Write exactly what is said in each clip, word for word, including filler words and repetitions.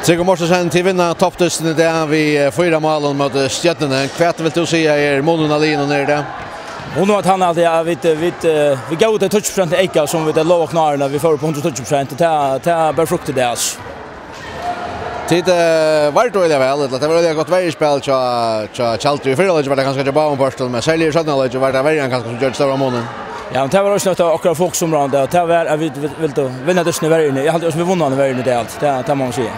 Trygve Mortensen, tit vinna toppdystin í dag við, eh, fýra málum móti Stjørnuni. Hvat vilt tú siga er munurin á liðunum her í dag? Munurin er tann at, ja, vit, eh, vit, eh, vit góvu tey tíggju prosent eyka sum vit lova okkum áðrenn, at vit fóru upp á hundrað og tíggju prosent, og tað, tað ber frukt í dag, altso. Tit, eh, vardu øgiliga væl, ella tað var øgiliga gott verjuspæl hjá, hjá Tjaldur. Í fyrra leiki var tað kanska hjá báðum pørtum, men serliga í seinna leiki var tað verjan kanska sum gjørdi stóran mun. Ja, men tað var eisini eitt av okkara fokusomráðum, tað, tað var at vit, vit vildu vinna dystin í verjuni. Eg haldi eisini vit vunnu hann í verjuni í dag, tað, tað má man siga.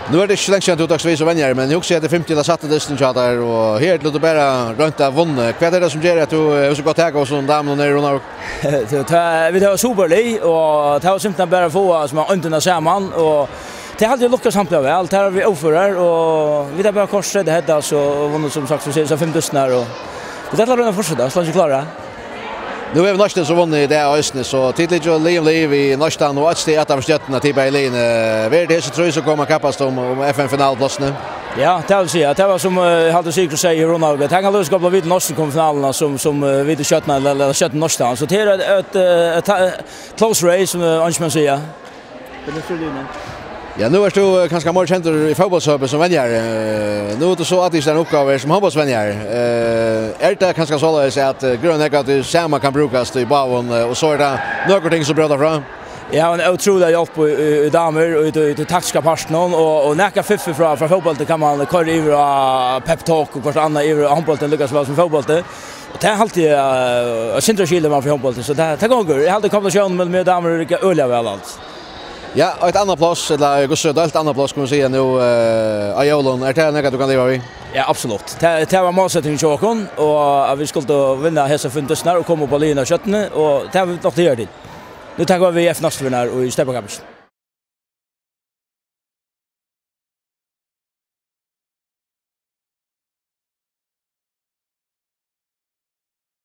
Nú er tað ikki so langt síðan tú tókst við sum venjari, men eg hugsi at tað er fimti ella sætti dystin hjá tær, og her er tú bara roynt at vunna. Hvat er tað sum ger at tú, eh, hevur so gott tak á hesum damunum her, Runavík? Tað, tað, vit hava superlið, og tað var simpelthen bara at fáa sum eindina saman, og tað haldi eg lukkast samtliga væl. Tað er vit óførar, og vit hava bara koyrt straight ahead, altso, og vunnu, sum sagt, sum sigur, so fimm dystirnar, og vit ætla at royna at fortseta, so leingi vit klára. Nú hevur Neistin so vunnið í dag eisini, so tit liggja jú lið um lið við Neistan og eitt stig aftan fyri Stjørnuna, tit bæði liðini. Verður tað hesi trý sum koma at kappast um, um F M-finaluplássini? Ja, tað vil eg siga. Tað var sum, eh, eg haldi Sigurður segði í Runavík, at hann kann lúka skapla vit Neistin koma í finaluna sum, sum, eh, vit í Stjørnuna, ella, ella Stjørnuni Neistan. So tað er eitt, eitt, eh, eitt ta-, close race, sum, eh, eingin man siga. Hvussu er liðið? Ja, nú ert tú, eh, kanska meira kendur í fótbóltshøpi sum venjari. Eh, nú ert tú so ávísur eina uppgávu sum hondbóltsvenjari. Eh, er tað kanska soleiðis at, eh, grøn og gul saman kann brúkast í báðum, eh, og so er tað nøkur ting sum bróta frá? Eg havi eina ótrúliga hjálp í, í, í damur, og í, í, í tí taktiska partinum, og, og nakað fiffur frá, frá fótbólti kann man koyra yvir á pep talk og hvørt annað yvir á hondbóltin, líka so væl sum fótbólti. Og tað er altíð, eh, eitt sindur skil man fyri hondbólti, so tað, tað gongur. Eg haldi kombinatiónin millum meg og damur riggar øgiliga væl, altso. Ja, og eitt annað pláss, ella eg kundi sagt eitt annað pláss, kann man siga nú, eh, á jólum. Er tað nakað tú kann liva við? Ja, absolutt. Tað, tað var málsettingin hjá okkum, og at vit skuldu vinna hesar fimm dystirnar og koma upp á liðini á Stjørnuni, og tað hava vit nokk til. Nú taka vit F M næstu ferð í steypakapping.